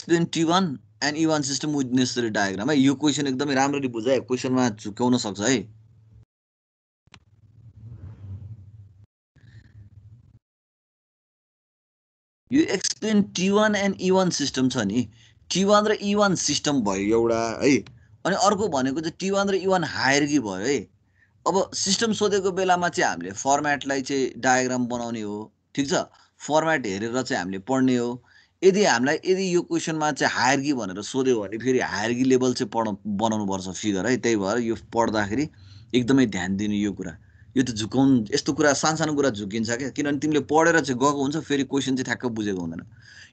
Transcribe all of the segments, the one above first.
explain T1 and E1 system with necessary diagram है। यो question एकदमै राम्ररी बुझ है, क्वेसनमा झुक्याउन सक्छ है। यो explain T1 and E1 system छ नि, T1 र E1 सिस्टम भयो एउटा है। अनि अर्को भनेको चाहिँ T1 र E1 हायरकी भयो है। अब सिस्टम सोधेको बेलामा चाहिँ हामीले फर्मेटलाई चाहिँ डायग्राम बनाउने हो, ठिक छ। फर्मेट हेरेर चाहिँ हामीले पढ्ने हो। यदि यो क्वेसनमा चाहिँ हायरकी भनेर सोध्यो भने फेरि हायरकी लेभल चाहिँ बनाउनुपर्छ फिगर है। त्यही भएर यो पढ्दाखेरि एकदमै ध्यान दिनु यो कुरा। यो त यस्तो कुरा सानो कुरा झुकिन्छ क्या, किनभने तिमीले पढेर चाहिँ गएको हुन्छ, फेरि क्वेसन चाहिँ ठ्याक्क बुझेको हुँदैन।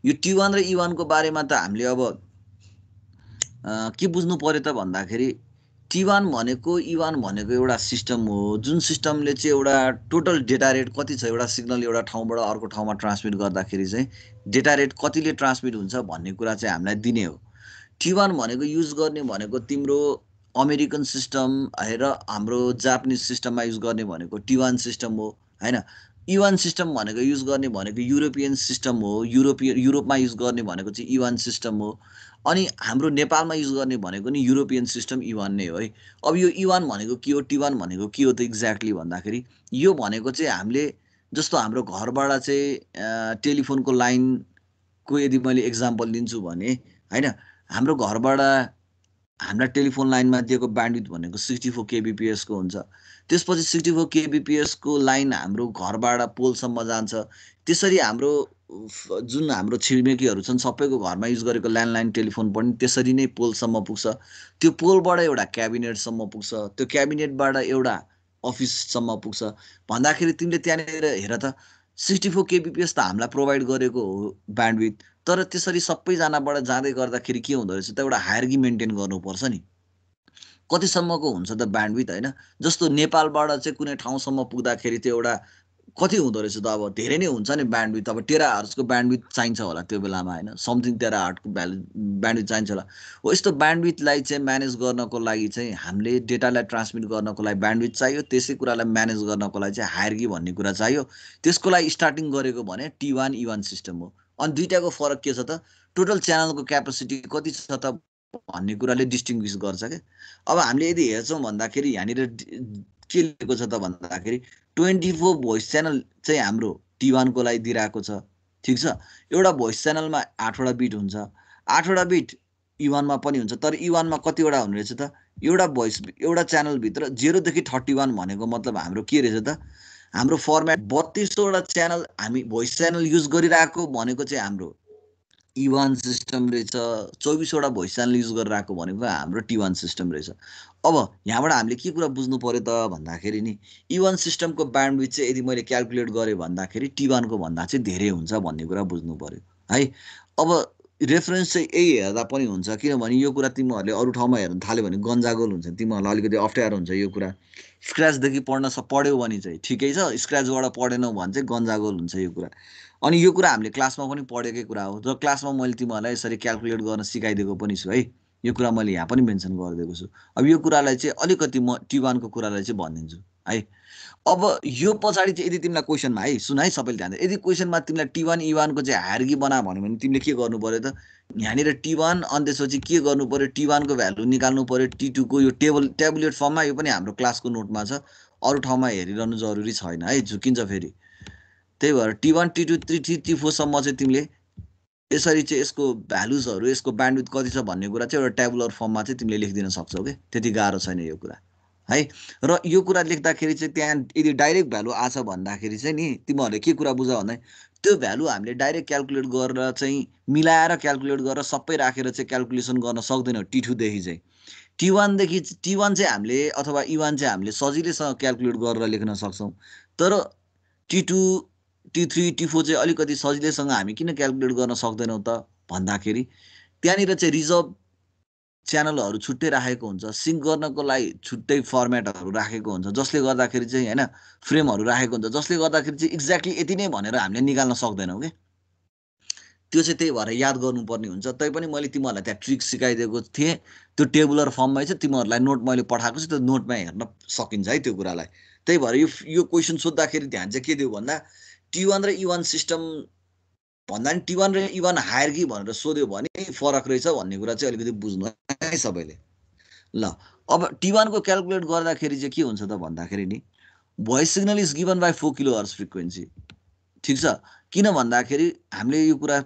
यो T1 र E1 को बारेमा त हामीले अब के बुझ्नु पर्यो त भन्दाखेरि T1 भनेको E1 भनेको एउटा सिस्टम हो, जुन सिस्टमले चाहिँ एउटा टोटल डेटा रेट कति छ, एउटा सिग्नल एउटा ठाउँबाट अर्को ठाउँमा ट्रान्समिट गर्दाखेरि चाहिँ डेटा रेट कतिले ट्रान्समिट हुन्छ भन्ने कुरा चाहिँ हामीलाई दिने हो। T1 भनेको युज गर्ने भनेको तिम्रो अमेरिकन सिस्टम र हाम्रो जापानिज सिस्टममा युज गर्ने भनेको T1 सिस्टम हो हैन। E1 सिस्टम भनेको युज गर्ने भनेको युरोपियन सिस्टम हो, युरोपमा युज गर्ने भनेको चाहिँ E1 सिस्टम हो। अनि हाम्रो नेपालमा युज गर्ने भनेको नि युरोपियन सिस्टम E1 नै हो है। अब यो E1 भनेको के हो, T1 भनेको के हो त एक्ज्याक्टली भन्दाखेरि यो भनेको चाहिँ हामीले जस्तो हाम्रो घरबाट चाहिँ टेलिफोनको लाइनको यदि मैले एक्जाम्पल लिन्छु भने हैन, हाम्रो घरबाट हाम्रा टेलिफोन लाइनमा दिएको ब्यान्डविड्थ भनेको 64 kbps को हुन्छ। त्यसपछि 64 kbps को लाइन हाम्रो घरबाट पोलसम्म जान्छ। त्यसरी हाम्रो जुन हाम्रो छिमेकीहरू छन् सबैको घरमा युज गरेको ल्यान्डलाइन टेलिफोन पनि त्यसरी नै पोलसम्म पुग्छ। त्यो पोलबाट एउटा क्याबिनेटसम्म पुग्छ, त्यो क्याबिनेटबाट एउटा अफिससम्म पुग्छ भन्दाखेरि तिमीले त्यहाँनिर हेर त 64 kbps त हामीलाई प्रोभाइड गरेको हो ब्यान्डविड्थ, तर त्यसरी सबैजनाबाट जाँदै गर्दाखेरि के हुँदो रहेछ त एउटा हायरकी मेन्टेन गर्नुपर्छ नि। कतिसम्मको हुन्छ त ब्यान्डविड्थ हैन। जस्तो नेपालबाट चाहिँ कुनै ठाउँसम्म पुग्दाखेरि त्यो एउटा कति हुँदो रहेछ त, अब धेरै नै हुन्छ नि ब्यान्डविड्थ। अब टेराहर्जको ब्यान्डविड्थ चाहिन्छ होला त्यो बेलामा हैन, समथिङ टेराहर्जको ब्यान्डविड्थ चाहिन्छ होला। हो यस्तो ब्यान्डविड्थलाई चाहिँ म्यानेज गर्नको लागि चाहिँ हामीले डेटालाई ट्रान्समिट गर्नको लागि ब्यान्डविड्थ चाहियो, त्यसै कुरालाई म्यानेज गर्नको लागि चाहिँ हायरकी भन्ने कुरा चाहियो। त्यसको लागि स्टार्टिङ गरेको भने T1 E1 सिस्टम हो। अनि दुईटाको फरक के छ त, टोटल च्यानलको क्यापेसिटी कति छ त भन्ने कुराले डिस्टिङ्ग्विस गर्छ क्या। अब हामीले यदि हेर्छौँ भन्दाखेरि यहाँनिर के लेखेको छ त भन्दाखेरि 24 भोइस च्यानल चाहिँ हाम्रो T1 को लागि दिइरहेको छ, ठिक छ। एउटा भोइस च्यानलमा 8वटा बिट हुन्छ, 8वटा बिट E1 मा पनि हुन्छ। तर E1 मा कतिवटा हुने रहेछ त, एउटा च्यानलभित्र 0 देखि 31 भनेको मतलब हाम्रो के रहेछ त, हाम्रो फर्मेट 32वटा च्यानल हामी भोइस च्यानल युज गरिरहेको भनेको चाहिँ हाम्रो E1 सिस्टम रहेछ, 24वटा भोइस च्यानल युज गरिरहेको भनेको हाम्रो T1 सिस्टम रहेछ। अब यहाँबाट हामीले के कुरा बुझ्नु पर्यो त भन्दाखेरि नि E1 सिस्टमको ब्यान्डविड्थ चाहिँ यदि मैले क्याल्कुलेट गरेँ भन्दाखेरि T1 को भन्दा चाहिँ धेरै हुन्छ भन्ने कुरा बुझ्नु पर्यो है। अब रेफरेन्स चाहिँ यही हेर्दा पनि हुन्छ, किनभने यो कुरा तिमीहरूले अरू ठाउँमा हेर्न थाल्यो भने गन्जागोल हुन्छ, तिमीहरूलाई अलिकति अप्ठ्यारो हुन्छ यो कुरा। स्क्रैचदेखि पढ्यौ भने चाहिँ ठिकै छ, स्क्रैचबाट पढेनौ भने चाहिँ गन्जागोल हुन्छ यो कुरा। अनि यो कुरा हामीले क्लासमा पनि पढेकै कुरा हो, र क्लासमा मैले तिमीहरूलाई यसरी क्याल्कुलेट गर्न सिकाइदिएको पनि छु है। यो कुरा मैले यहाँ पनि मेन्सन गरिदिएको छु। अब यो कुरालाई चाहिँ अलिकति म T1 को कुरालाई चाहिँ भनिदिन्छु है। अब यो पछाडि चाहिँ यदि तिमीलाई क्वेसनमा है, सुन है सबैले ध्यान दे, यदि क्वेसनमा तिमीलाई T1 E1 को चाहिँ हायरकी बना भन्यो भने तिमीले के गर्नु पर्यो त, यहाँनिर T1 अनि त्यसपछि के गर्नु पर्यो, T1 को भ्यालु निकाल्नु पर्यो, T2 को यो टेबुलेट फर्ममा, यो पनि हाम्रो क्लासको नोटमा छ, अरू ठाउँमा हेरिरहनु जरुरी छैन है, झुकिन्छ फेरि। त्यही भएर T1 T2 T3 T4 सम्म चाहिँ तिमीले यसरी चाहिँ यसको भ्यालुजहरू, यसको ब्यान्डविड्थ कति छ भन्ने कुरा चाहिँ एउटा टेबुलर फर्ममा चाहिँ तिमीले लेखिदिन सक्छौ के, त्यति गाह्रो छैन यो कुरा है। र यो कुरा लेख्दाखेरि चाहिँ त्यहाँ यदि डाइरेक्ट भ्यालु आछ भन्दाखेरि चाहिँ नि तिमीहरूले के कुरा बुझ भन्दा त्यो भ्यालु हामीले डाइरेक्ट क्याल्कुलेट गरेर चाहिँ मिलाएर क्याल्कुलेट गरेर सबै राखेर चाहिँ क्याल्कुलेसन गर्न सक्दैनौँ T2 देखि चाहिँ। T1 चाहिँ हामीले अथवा E1 चाहिँ हामीले सजिलैसँग क्याल्कुलेट गरेर लेख्न सक्छौँ, तर T2 T3 T4 चाहिँ अलिकति सजिलैसँग हामी किन क्याल्कुलेट गर्न सक्दैनौँ त भन्दाखेरि त्यहाँनिर चाहिँ रिजर्भ च्यानलहरू छुट्टै राखेको हुन्छ, सिङ्क गर्नको लागि छुट्टै फर्मेटहरू राखेको हुन्छ, जसले गर्दाखेरि चाहिँ हैन फ्रेमहरू राखेको हुन्छ, जसले गर्दाखेरि चाहिँ एक्ज्याक्टली यति नै भनेर हामीले निकाल्न सक्दैनौँ के। त्यो चाहिँ त्यही भएर याद गर्नुपर्ने हुन्छ। तैपनि मैले तिमीहरूलाई त्यहाँ ट्रिक सिकाइदिएको थिएँ, त्यो टेबुलर फर्ममै चाहिँ तिमीहरूलाई नोट मैले पठाएको छु, त्यो नोटमा हेर्न सकिन्छ है त्यो कुरालाई। त्यही भएर यो क्वेसन सोद्धाखेरि ध्यान चाहिँ के दियो भन्दा T1 र E1 सिस्टम भन्दा नि T1 र E1 हायरकी भनेर सोध्यो भने फरक रहेछ भन्ने कुरा चाहिँ अलिकति बुझ्नु है सबैले। ल अब T1 को क्याल्कुलेट गर्दाखेरि चाहिँ के हुन्छ त भन्दाखेरि नि voice signal is given by 4 kilohertz frequency. ठिक छ, किन भन्दाखेरि हामीले यो कुरा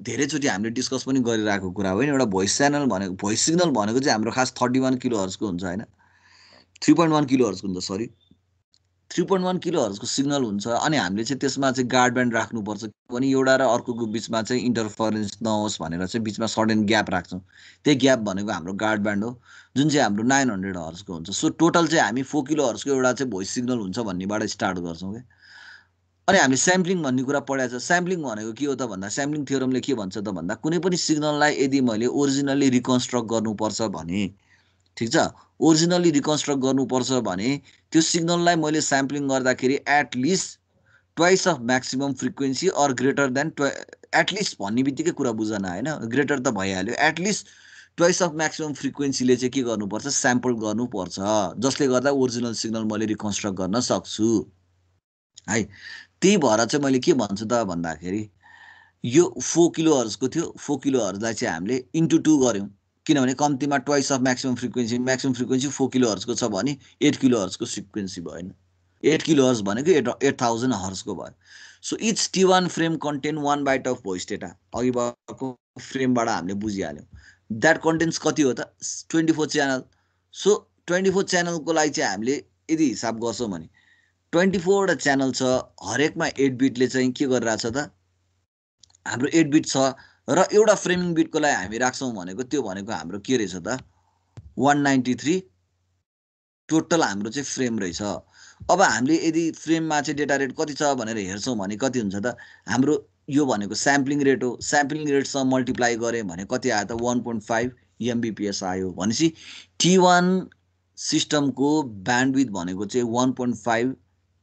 धेरैचोटि हामीले डिस्कस पनि गरिरहेको कुरा हो। एउटा भोइस च्यानल भनेको भोइस सिग्नल भनेको चाहिँ हाम्रो खास 31 किलोहर्ट्जको हुन्छ होइन, 3.1 किलोहर्ट्जको हुन्छ, सरी 3.1 किलोहर्ट्जको सिग्नल हुन्छ। अनि हामीले चाहिँ त्यसमा चाहिँ गार्ड ब्यान्ड राख्नुपर्छ किनभने एउटा र अर्कोको बिचमा चाहिँ इन्टरफरेन्स नहोस् भनेर चाहिँ बिचमा सर्टेन ग्याप राख्छौँ। त्यही ग्याप भनेको हाम्रो गार्ड ब्यान्ड हो जुन चाहिँ हाम्रो 900 हर्ट्जको हुन्छ। सो टोटल चाहिँ हामी 4 किलोहर्ट्जको एउटा चाहिँ भोइस सिग्नल हुन्छ भन्नेबाट स्टार्ट गर्छौँ क्या। अनि हामीले स्याम्पलिङ भन्ने कुरा पढाएको छ। स्याम्पलिङ भनेको के हो त भन्दा स्याम्पलिङ थ्योरमले के भन्छ त भन्दा कुनै पनि सिग्नललाई यदि मैले ओरिजिनल्ली रिकन्स्ट्रक्ट गर्नुपर्छ भने, ठिक छ, ओरिजिनल्ली रिकन्स्ट्रक्ट गर्नुपर्छ भने त्यो सिग्नललाई मैले स्याम्पलिङ गर्दाखेरि at least twice of maximum frequency or greater than at least भन्ने बित्तिकै कुरा बुझन होइन, ग्रेटर त भइहाल्यो, एटलिस्ट ट्वाइस अफ म्याक्सिमम फ्रिक्वेन्सीले चाहिँ के गर्नुपर्छ, स्याम्पल गर्नुपर्छ, जसले गर्दा ओरिजिनल सिग्नल मैले रिकन्स्ट्रक्ट गर्न सक्छु है। त्यही भएर चाहिँ मैले के भन्छु त भन्दाखेरि यो 4 किलोहर्जको थियो, 4 किलोहर्जलाई चाहिँ हामीले इन्टु 2 गऱ्यौँ किनभने कम्तीमा ट्वाइस अफ म्याक्सिमम फ्रिक्वेन्सी 4 किलोहर्जको छ भने 8 किलोहर्जको फ्रिक्वेन्सी भयो। 8 किलोहर्ज भनेको 8000 हर्जको भयो। So each T1 frame contain 1 byte of voice data. अघि भएको फ्रेमबाट हामीले बुझिहाल्यौँ। द्याट कन्टेन्ट्स कति हो त 24 च्यानल। सो 24 च्यानलको लागि चाहिँ हामीले यदि हिसाब गर्छौँ भने 24 वटा च्यानल छ, हरेकमा 8 बिटले चाहिँ के गरिरहेछ त हाम्रो 8 बिट छ र एउटा फ्रेमिङ बिटको लागि हामी राख्छौँ भनेको त्यो भनेको हाम्रो के रहेछ त 193 टोटल हाम्रो चाहिँ फ्रेम रहेछ। अब हामीले यदि फ्रेममा चाहिँ डेटा रेट कति छ भनेर हेर्छौँ भने कति हुन्छ त हाम्रो यो भनेको स्याम्पलिङ रेट हो, स्याम्पलिङ रेटसँग मल्टिप्लाई गऱ्यो भने कति आयो त 1.5 MBPS आयो। भनेपछि T1 सिस्टमको ब्यान्डविथ भनेको चाहिँ 1.5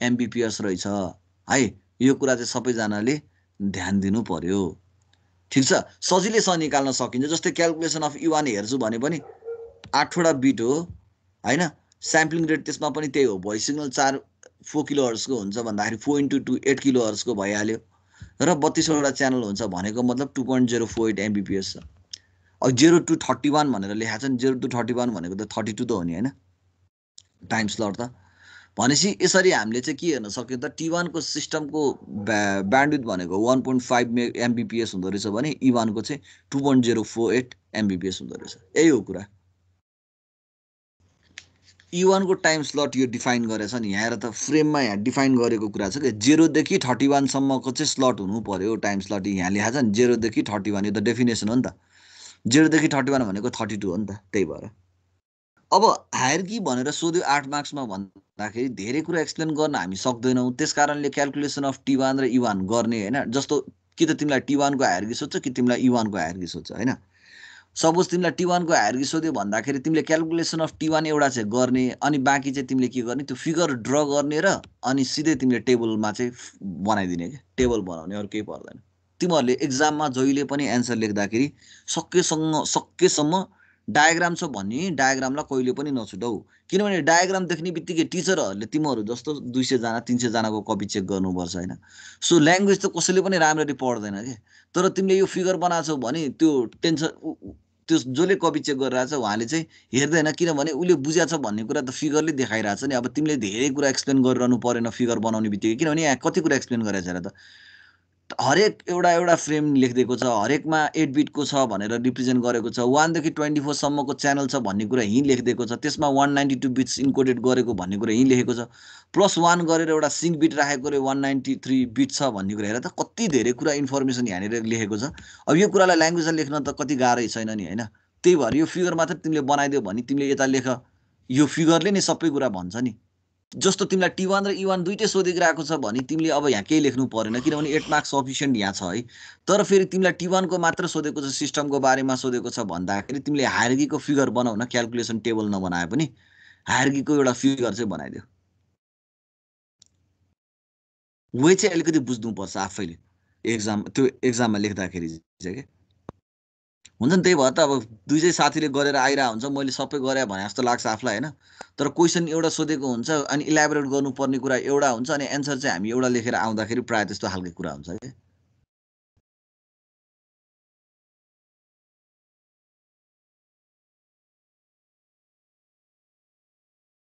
MBPS रहेछ है। यो कुरा चाहिँ सबैजनाले ध्यान दिनु पर्यो। ठिक छ, सजिलैसँग निकाल्न सकिन्छ। जस्तै क्याल्कुलेसन अफ E1 हेर्छु भने पनि 8 वटा बिट हो होइन, स्याम्पलिङ रेट त्यसमा पनि त्यही हो। भोइस सिग्नल 4 किलोहर्जको हुन्छ भन्दाखेरि 4 × 2 8 किलोहर्जको भइहाल्यो र 32 वटा च्यानल हुन्छ भनेको मतलब 2.048 MBPS छ। अब 0 to 31 भनेर लेखाएको छ नि, 0 to 31 भनेको त 32 त हो नि होइन, टाइम स्लट त। भनेपछि यसरी हामीले चाहिँ के हेर्न सक्यो त T1 को सिस्टमको ब्यान्डविथ भनेको 1.5 MBPS हुँदो रहेछ भने E1 को चाहिँ 2.048 MBPS हुँदो रहेछ। यही हो कुरा। E1 को टाइम स्लट यो डिफाइन गरेछ नि, यहाँ त फ्रेममा यहाँ डिफाइन गरेको कुरा छ कि 0 देखि 31 सम्मको चाहिँ स्लट हुनु पर्यो टाइम स्लट। यहाँ लेखाएको छ नि 0 देखि 31, यो त डेफिनेसन हो नि त। 0 देखि 31 भनेको 32 हो नि त। त्यही भएर अब हायरकी भनेर सोध्यो 8 मार्क्समा भन्दाखेरि धेरै कुरा एक्सप्लेन गर्न हामी सक्दैनौँ। त्यस कारणले क्याल्कुलेसन अफ T1 र E1 गर्ने होइन, जस्तो कि त तिमीलाई T1 को हायरकी सोध्छ कि तिमीलाई E1 को हायरकी सोध्छ होइन। सपोज तिमीलाई T1 को हायरकी सोध्यो भन्दाखेरि तिमीले क्याल्कुलेसन अफ T1 एउटा चाहिँ गर्ने अनि बाँकी चाहिँ तिमीले के गर्ने त्यो फिगर ड्र गर्ने र अनि सिधै तिमीले टेबलमा चाहिँ बनाइदिने क्या, टेबल बनाउने, अरू केही पर्दैन। तिमीहरूले एक्जाममा जहिले पनि एन्सर लेख्दाखेरि सकेसम्म डायग्राम छ भन्ने डायग्रामलाई कहिले पनि नछुटाऊ, किनभने डायग्राम देख्ने बित्तिकै टिचरहरूले तिमीहरू जस्तो 200 जना 300 जनाको कपी चेक गर्नुपर्छ होइन। सो ल्याङ्ग्वेज त कसैले पनि राम्ररी पढ्दैन कि, तर तिमीले यो फिगर बनाएको छौ भने त्यो टेन्सन त्यो जसले कपी चेक गरिरहेछ उहाँले चाहिँ हेर्दैन, किनभने उसले बुझाएको छ भन्ने कुरा त फिगरले देखाइरहेछ नि। अब तिमीले धेरै कुरा एक्सप्लेन गरिरहनु परेन फिगर बनाउने बित्तिकै, किनभने यहाँ कति कुरा एक्सप्लेन गरेको छ र त। हरेक एउटा फ्रेम लेखिदिएको छ, हरेकमा 8 बिटको छ भनेर रिप्रेजेन्ट गरेको छ, 1 देखि 24 सम्मको च्यानल छ भन्ने कुरा यहीँ लेखिदिएको छ, त्यसमा 192 बिट्स इन्कोडेड गरेको भन्ने कुरा यहीँ लेखेको छ, +1 गरेर एउटा सिङ्क बिट राखेको 193 बिट छ भन्ने कुरा। हेर त कति धेरै कुरा इन्फर्मेसन यहाँनिर लेखेको छ। अब यो कुरालाई ल्याङ्ग्वेजमा लेख्न त कति गाह्रै छैन नि होइन। त्यही भएर यो फिगर मात्र तिमीले बनाइदियो भने तिमीले यता लेख, यो फिगरले नै सबै कुरा भन्छ नि। जस्तो तिमीलाई T1 र E1 दुइटै सोधिरहेको छ भने तिमीले अब यहाँ केही लेख्नु परेन, किनभने 8 मार्क्स सफिसियन्ट यहाँ छ है। तर फेरि तिमीलाई T1 को मात्र सोधेको छ, सिस्टमको बारेमा सोधेको छ भन्दाखेरि तिमीले हायरकीको फिगर बनाऊ न, क्याल्कुलेसन टेबल नबनाए पनि हायरकीको एउटा फिगर चाहिँ बनाइदियो। वे चाहिँ अलिकति बुझ्नुपर्छ आफैले त्यो एक्जाममा लेख्दाखेरि चाहिँ के हुन्छ नि। त्यही भएर त अब दुईजै साथीले गरेर आइरहेको हुन्छ, मैले सबै गरेँ भने जस्तो लाग्छ आफूलाई होइन। तर क्वेसन एउटा सोधेको हुन्छ अनि इलाबोरेट गर्नुपर्ने कुरा एउटा हुन्छ अनि एन्सर चाहिँ हामी एउटा लेखेर आउँदाखेरि प्रायः त्यस्तो खालको कुरा हुन्छ कि।